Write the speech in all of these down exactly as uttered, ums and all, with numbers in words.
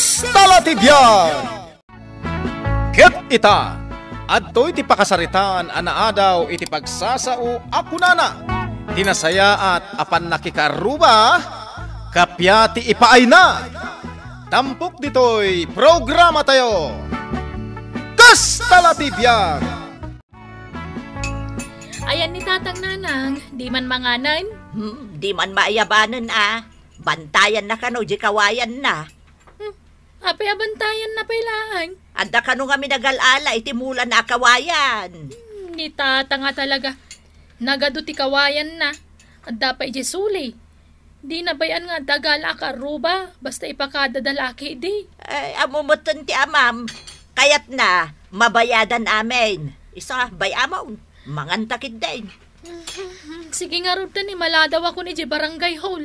Kasta la ti biag! Ket ita, adtoy ti pakasaritaan a naadaw iti pagsasao a kunana, ti nasayaat a pannakikaarruba, kappia ti ipaayna. Tampok ditoy programatayo. Kasta la ti biag! Ayan ni Tatang Nanang, di man manganen? Hmm, di man maayabanen a. Bantayanna kano di kawayanna. Hmm, apay a bantayanna pay laeng? Adda kano nga minagal-ala iti mulana a kawayan. Hmm, ni Tatang a talaga. Nagadu ti kawayanna. Adda pay di suli. Dina bay-an nga adda gala a kaarruba, basta ipakada da la ketdi. Ay, ammo metten ti amam. Kayatna, mabayadan amin. Isu, bay-amon, manganta ketdin. Sige ngarud ta ni, maladawakon idiay barangay hall.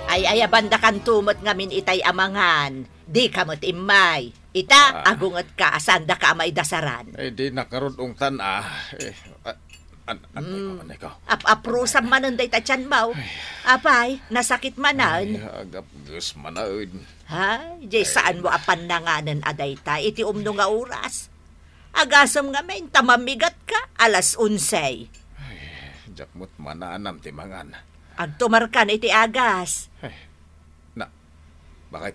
Ay, ayabandakanto met ngamin itay a mangan. Dika met immay. Ita, ah, agungetka a saandaka a maidasaran. Ay, dinak ngarud ungtan a. Eh, a-, an-, anay ko, hmm, anay ko. Ap-aprusam manen dayta tianmo. Ay. Apay, nasakit manen? Ay, agapges manen. Ay, di saanmo a pannanganen a dayta iti umno nga oras. Agasem ngamin ta mamigatka alas onse. Ay, diak met mananam ti mangan. Agtumarkan iti agas. Ay, na, bakit?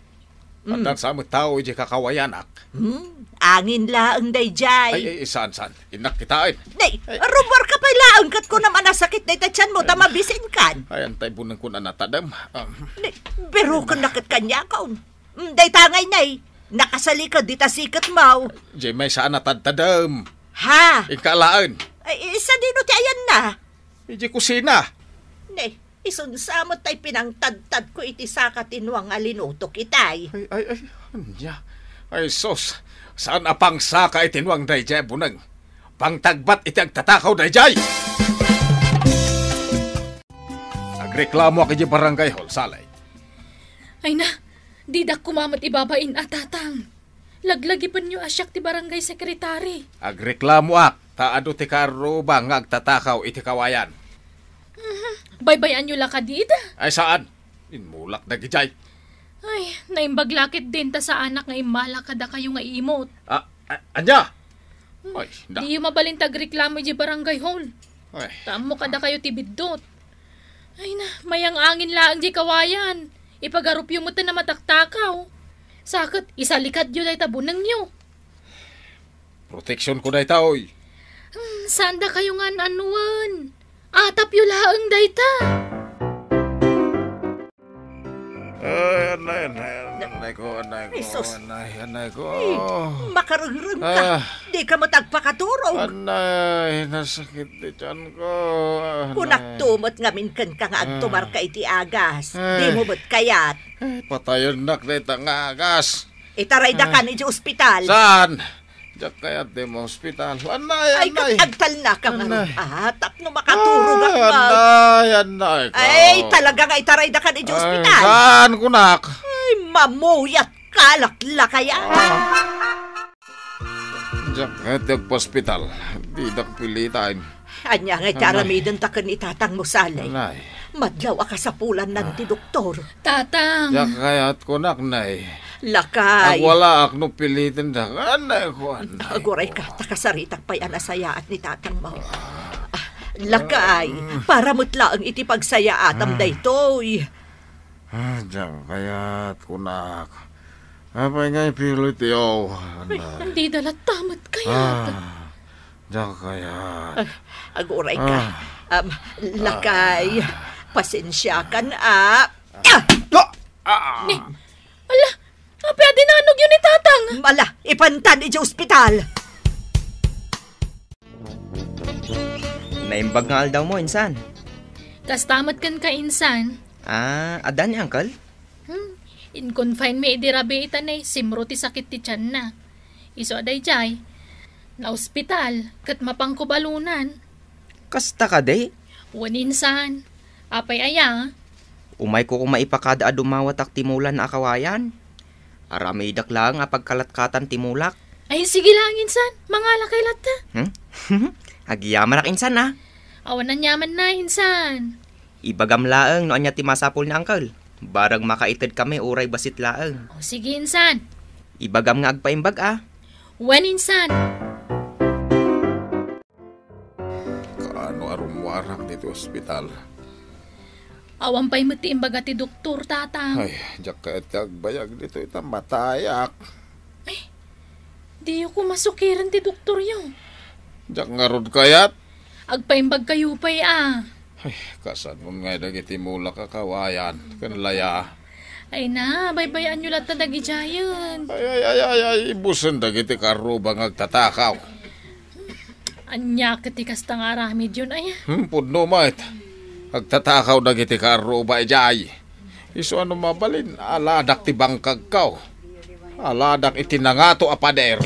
Mm. Addan sa met tao iti kakawayanak. Hmm, angin laeng daydiay. Ay, ay, saan, saan? Innak kitaen. Nay, ay, rummuarka pay laeng ket kunam a nasakit dayta tianmo ta mabisinkan. Ay, antay buneng kun a natadem. Um. Nay, birokenna ket kaniakon. Mm, dayta ngay, nay. Nakasaliked dita siketmo. Diay maysa a natadtadem. Ha? Inka laeng. Ay, sadino ti ayanna? Idiay kusina. Ne, isun sa met tay pinangtadtadko iti saka ti nuang a linutok itay. Ay, ay, ay, ania? Ay, sus, saan a pangsaka iti nuang daydiay a buneng? Pangtagbat iti agtatakaw daydiay! Agreklamoak iti barangay hall, Sally. Ay na, didak koma met ibabain a, Tatang. Laglagipenyo a siak ti barangay secretary. Agreklamoak ta adu ti kaarruba nga agtatakaw iti kawayan. Mhm. Baybay-anyo la kadi ida? Ay, saan? Immulak dagidiay. Ay, naimbag la ketdin ta saanak nga immala kadakayo nga imot. Ah, ah, ania? Hmm. Ay, da. Diyo mabalin ti agreklamo idiay barangay hall. Ay. Ta ammo kadakayo ti biddut. Ay na, mayang-angin laeng diay kawayan. Ipagarupyo met ta namatakatakaw. Sa ket, isalikadyo dayta bunengyo. Proteksionko dayta, oy. Hmm, saandakayo nga an-anuen. Atapyo laeng dayta. Ay, anay, anay, anay ko, anay ko, Jesus. Anay, anay ko. Ay, makarengreng ka. Ah. Di ka met agpakaturog. Anay, nasakit ti tianko. Anay. Kunakto met ngamin kenka nga agtumarka iti agas. Ay. Dimo met kayat. Ay, patayennak dayta nga agas. Itaraydakan idiay ospital. Saan? Diak kayat ti maospital. Anay, anay. Ay, ket agtalnaka ngarud. Anay. Ah, tapno makaturogak. Ah, anay, anay ko. Ay, talaga nga itaraydakan idiay ospital. Ay, saan kunak? Ay, mamuyat ka, laklakayan. Ah. Diak kayat ti agpaospital. Didak piliten. Ania nga iti aramidenta ken ni tatangmo, Sally? Anay. Madlaw a kasapulannan ti doktor. Tatang! Diak kayat kunak, nay. Lakay. Agwalaak no pilitendak. Anay ko, anay ko. Aguray ka, ta kasaritak pay a nasayaat ni tatangmo. Ah, lakay, para met laeng iti pagsayaatam daytoy. Ah, diak kayat kunak. Apay nga ipilityo? Ay, anay. Andi da latta met kayat. Ah, diak kayat. Ah, aguray ka. Ah. Um, lakay, pasensiakan a. Ah. Ah! Ah! Ni, ala, apay a dinanogyo ni tatang? Ala, ipantan idiay ospital. Naimbag nga aldawmo, insan. Kasta met kenka, insan. Ah, adda ni uncle? Hmm, in-confine mi idi rabii ta ne, simro ti sakit ti tianna. Isu a daydiay, naospital, ket mapangko balonan. Kasta kadi? Wen, insan. Apay aya? Umayko koma ipakada a dumawatak ti mulana a kawayan. Aramidak laeng a pagkalatkatan ti mulak. Ay, sige laeng, insan. Mangalakay latta. Hmm? Agyamanak, insan, a. Awan aniamanna, insan. Ibagam laeng no ania ti masapul ni uncle. Barang makaitedkami uray bassit laeng. O, sige, insan. Ibagam nga agpaimbag, a. Wen, insan. Kaano a rummuarak ditoy ospital? Awan pay met ti imbaga ti doktor, Tatang. Ay, diak kayat ti agbayag ditoy ta matayak. Ay, diyo koma sukiren ti doktoryo. Diak ngarud kayat. Agpaimbagkayo pay, a. Ay, kasanon ngay dagiti mulak a kawayan ken laya? Ay na, baybay-anyo latta dagidiayen. Ay, ay, ay, ay, ay, ibusen dagiti kaarruba nga agtatakaw. Ania ket ti kasta nga aramidyon, aya? Hmm, pudno met. Agtatakaw dagiti kaarruba idiay. Isu a no mabalin, aladak ti bangkagko. Aladak iti nangato a pader.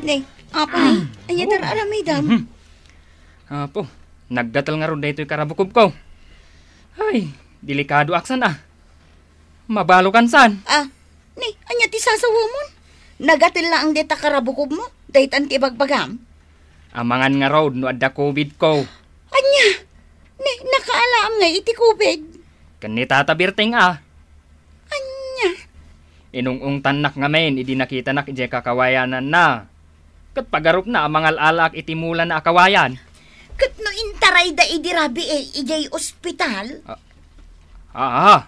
Ne, apo, ne, ania ti ar-aramidem? Mhm. Apo, naggatel ngarud daytoy karabukobko. Ay, delikadoak san a. Mabalokan san. Ah, ne, ania ti sasawamon? Nagatel laeng dayta karabukobmo, daytan ti ibagbagam? Amangan ngarud no adda covidko. Ania? Ne, nakaalaam ngay iti covid? Ken ni Tata Berteng a. Ania? Inung-ungtannak ngamin idi nakitanak idiay kakawayananna. Ket pagarupna a mangal-alaak iti mulana a kawayan. Ket no intarayda idi rabii idiay ospital? Ah, ah,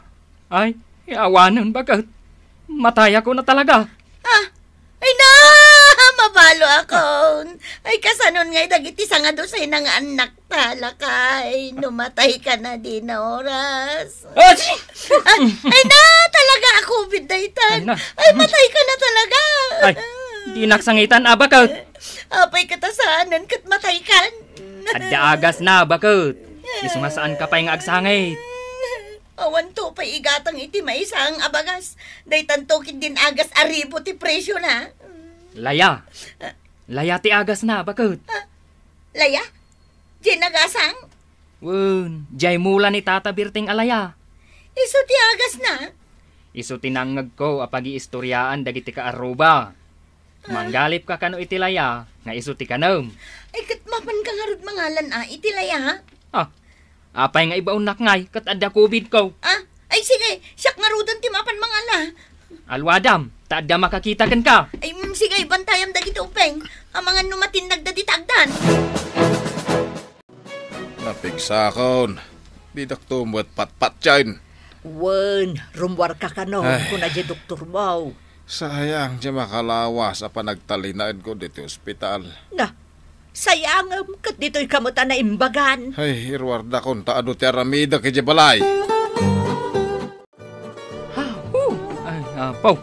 ay, awanen baket. Matayakon a talaga. Ah, ay na, mabaloakon. Ay, kasanon ngay dagiti sangadusayna nga annak? Talakay, no matayka na dina oras. Ah, si- Ah, ay na, talaga a covid daytan. Ay na. Ay, matayka na talaga. Ay, dinak sangitan a baket. Apay ket a saanen ket mataykan? Adda agasna a baket. Isu nga saanka pay nga agsangit. Awanto pay igatang iti maysa a bagas. Daytanto ketdin agas a ribo ti presiona. Laya. Laya ti agasna a baket. Ah, laya? Diay nagasang? Wen, diay mula ni Tata Berteng a laya. Isu ti agasna? Isu ti nangngegko a pagiistoriaan dagiti kaarruba. Ah. Manggalipka kano iti laya nga isu ti kanem. Ay, ket mapanka ngarud mangalan a iti laya? Ah, apay nga ibaonnak ngay ket adda covidko? Ah, ay sige, siak ngaruden ti mapan mangala. Alwadam, ta adda makakita kenka. Ay, mm, sige, bantayam dagiti upeng. Amangan no matinnagda dita agdan. Napigsakon. Didakto met patpatien. Wen, rummuarka kano, ay, kuna diay doktormo. Sayang diay makalawas a panagtalinaedko ditoy ospital. Na, sayangem, ket ditoyka met a naimbagan. Ay, iruardakon ta adu ti aramidek idiay balay. Ha, hu! Ay, apo.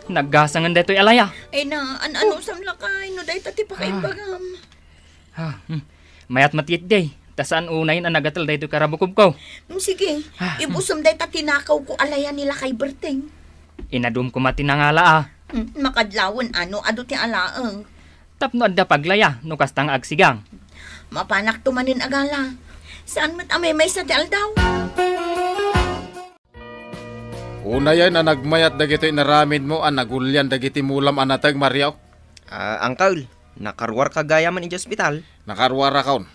Naggasangen daytoy a laya. Ay na, an-anusam lakay no dayta ti pakaimbagam. Ah, hmm. Mayat met ketdi, ta saan unayen a nagatel daytoy karabukobko. Mm, sige, ah, ibusem dayta tinakawko a laya ni lakay Berteng. Inadum koma ti nangala a. Mm, makadlawen a no adu ti alaek. Tapno adda paglaya no kasta nga agsigang. Mapanakto manen a gala. Saan met a maymaysa ti aldaw? Unayen a nagmayat dagitoy inaramidmo a nagulian dagiti mulam a nateng, Mario? Ah, Uncle, nakaruarka gayamen idiay ospital? Nakaruarakon.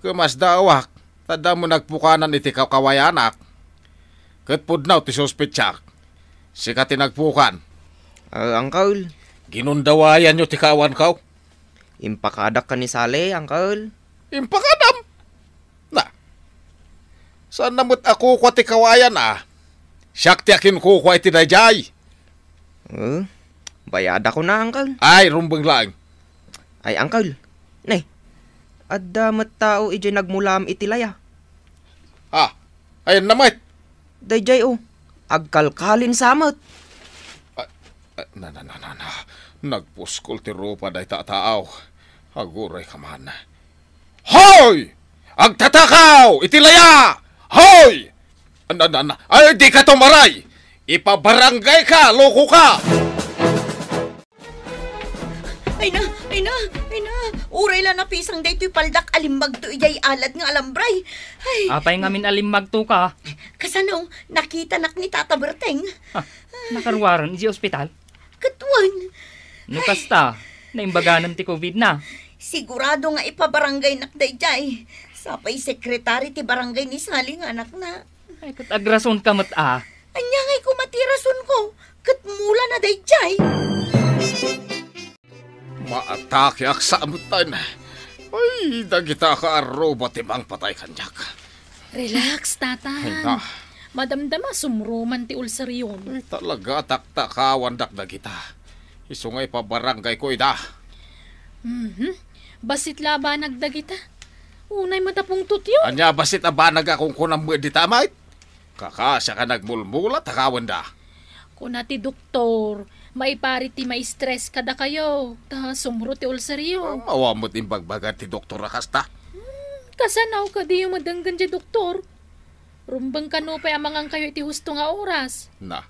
Kumasdaawak, ta adda met nagpukanan iti kakawayanak. Ket pudno ti suspetsak. Sika ti nagpukan. Ah, Uncle. Ginundawayanyo ti kaawanko? Impakadak ken ni Sally, Uncle. Impakadam? Na, saan na met a kukua ti kawayan a? Siak ti akinkukua iti daydiay. Eh, bayadakon a, Uncle. Ay, rumbeng laeng. Ay, Uncle. Ne, adda met tao idiay nagmulam iti laya. Ah, ayan na met. Daydiay, o. Agkalkalin sa met. Ah, ah, na, na, na, na, na. Nagpuskol ti rupa dayta a tao. Aguray ka man. Hoy! Agtatakaw iti laya! Hoy! Ana, ana, ana. Ay, di ka tumaray! Ipabarangay ka, loko ka! Ay na, ay na, ay na. Uray la napisang daytoy paldak a limmagto idiay alad nga alambray. Ay. Apay ngamin a limmagto ka? Kasano, nakitanak ni Tata Berteng. Ha, nakaruaren idiay ospital? Ket wen. No kasta, naimbaganan ti covid na. Sigurado nga ipabarangaynak daydiay. Sapay sekretari ti barangay ni Sally nga anakna. Ay, ket agrasonka met a. Ania ngay koma ti rasonko? Ket mula na daydiay. Maatakeak sa amutan. Ay, dagita kaarruba ti mangpatay kaniak. Relax, Tatang. Ay, na. Madamdama, sumruman ti ulseryon. Ay, talaga, taktakawandak dagita. Isu nga ipabarangay ko ida. Mhm. Bassit la a banag dagita. Unay met a pungtotyo. Ania, bassit a banag a kunkunam met dita, mait? Kakasiak a nagmulmula, takawenda. Kuna ti doktor, maiparit ti ma-stress kadakayo, ta sumro ti ulseryo. Awan met imbagbaga ti doktor a kasta. Hmm, kasano kadi met denggen ti doktor? Rumbeng kano pay a mangangkayo iti husto nga oras. Na,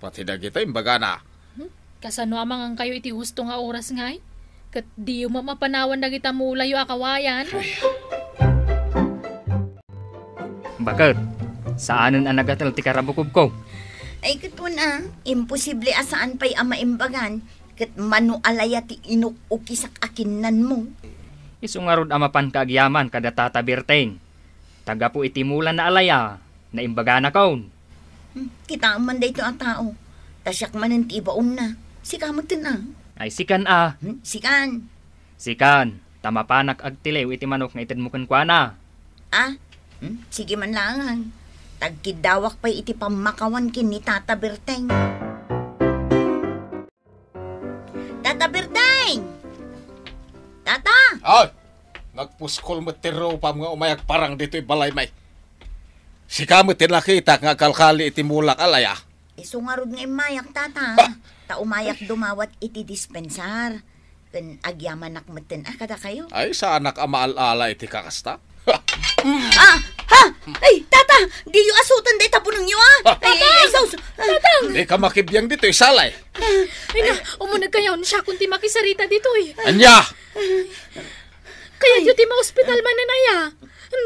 pati dagita imbagana. Hmm? Kasano a mangangkayo iti husto nga oras ngay? Ket diyo mapanawan dagita mulayo a kawayan? Ay. Baket, saanen a nagatel ti karabukobko. Ay, ket kuna, imposible a saan pay a maimbagan, ket mano a laya ti inuk-ukisak a kinnanmo. Isu ngarud a mapanka agyaman kada Tata Berteng. Ta gapu iti mula na a laya, naimbaganakon. Hmm, kitaem man daytoy a tao. Ta siak manen ti ibaonna. Sika metten a. Ay, sikan a. Hmm, sikan. Sikan, ta mapanak agtiliw iti manok nga itedmo kenkuana. Ah? Hmm, sige man laeng. Tagkiddawak pay iti pammakawan ken ni Tata Berteng. Tata Berteng! Tata! Ay! Nagpuskol met ti rupam nga umay agparang ditoy balay, may. Sika met ti nakitak nga agkalkali iti mulak a laya. Isu ngarud nga immayak, Tata. Ha? Ta umayak dumawat iti dispensar. Ken agyamanak metten a kadakayo. Ay, saanak a maal-ala iti kakasta. Ah! Ha! Ay, Tata! Diyo asutan dayta bunengyo, ah! Ah! Ay, ay, ay, Tatang! Sus! Tatang! Dika makibiang ditoy, Sally. Ay na, umuneg kayo, siakon ti makisarita ditoy. Ania? Kayatyo ti maospital manen aya.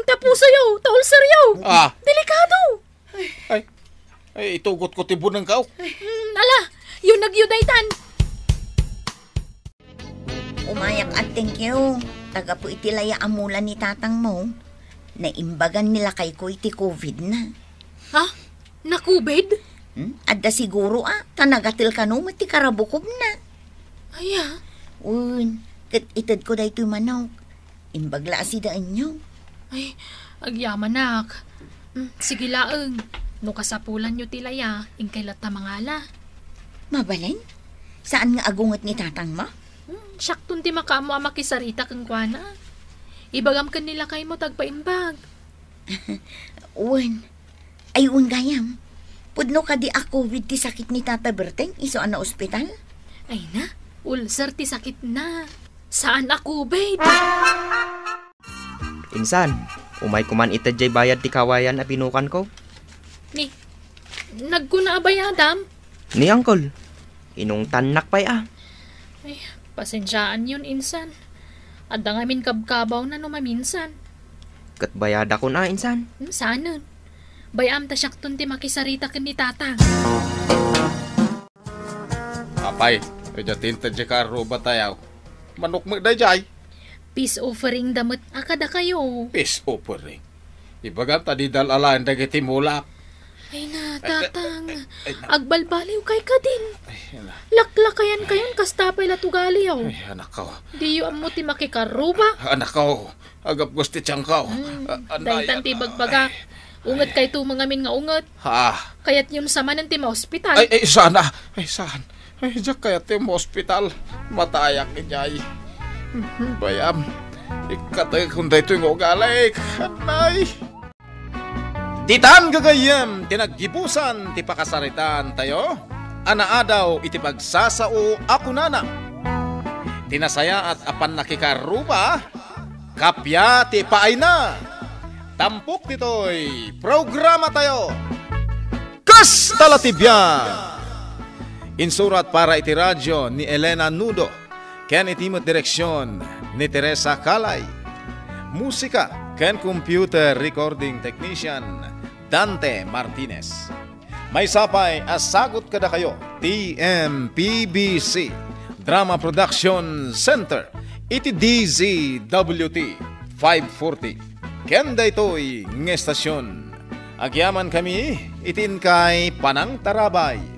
Ta pusoyo, ta ulseryo. Ah. Delikado. Ay, ay, itugotko ti bunengko. Mm, ala, yunegyo daytan. Umayak a thank you. Ta gapu iti laya a mula ni tatangmo, naimbagan ni lakayko iti covid na. Ha? Na-covid? Hmm? Adda siguro a, ta nagatel kano met ti karabukobna. Aya? Wen, ket itedko daytoy manok. Imbag la a sidaenyo. Ay, agyamanak. Mm, sige laeng. No kasapulanyo ti laya, inkay latta mangala. Mabalin? Saan nga agunget ni tatangmo? Hmm, siakton ti makaammo a makisarita kenkuana. Ibagam ken ni lakaymo ta agpaimbag. Wen. Ay, wen gayam. Pudno kadi a covid ti sakit ni Tata Berteng, isu a naospital? Ay na, ulcer ti sakitna. Saan a covid. Insan, umayko man ited jay bayad ti kawayan a binukanko. Ni, nagkuna a bayadam? Ni, Uncle. Inungtannak pay a. Ay, pasensiaanyon, insan. Adda ngamin kabkabawna no maminsan. Ket bayadakon a, insan. Hmm, saanen. Bay-am ta siakton ti makisarita ken ni Tatang. Apay, adda ti inted jay kaarruba tayo. Manok met dayjay. Peace offering da met a kadakayo. Peace offering. Ibagam ta di dal-alaen dagiti mulak. Ay na, Tatang. Ay, ay, na. Agbalbaliw kay kadin. Ay, na. Laklakayan kayon kasta pay la tugaliyo. Ay, anakko. Diyo ammo ti makikarruba. Anakko, agapgos ti tiangko. Hmm, a-, anay, daytan ti ana-, bagbagak. Ay. Unget kayto mangamin nga unget. Ha? Kayatyon sa manen ti maospital. Ay, ay, saan a. Ay, saan. Ay, diak kayat ti maospital. Matayak idiay. Bayam. Ikkatekon daytoy nga ugalik. Anay. Ditan gagayyem ti naggibusan ti pakasaritaan tayo, a naadaw iti pagsasao a kunana, ti nasayaat a pannakikarruba, kappia ti paayna. Tampok ditoy programa tayo. Kasta la ti biag! Insurat para iti radio ni Elena Nudo. Ken iti met direksion ni Teresa Calay. Musika ken computer recording technician, Dante Martinez. Maysa pay a sagut kadakayo ti M P B C Drama Production Center iti D Z W T five forty. ken daytoy nga estasion. Agyamankami iti inkay panangtarabay.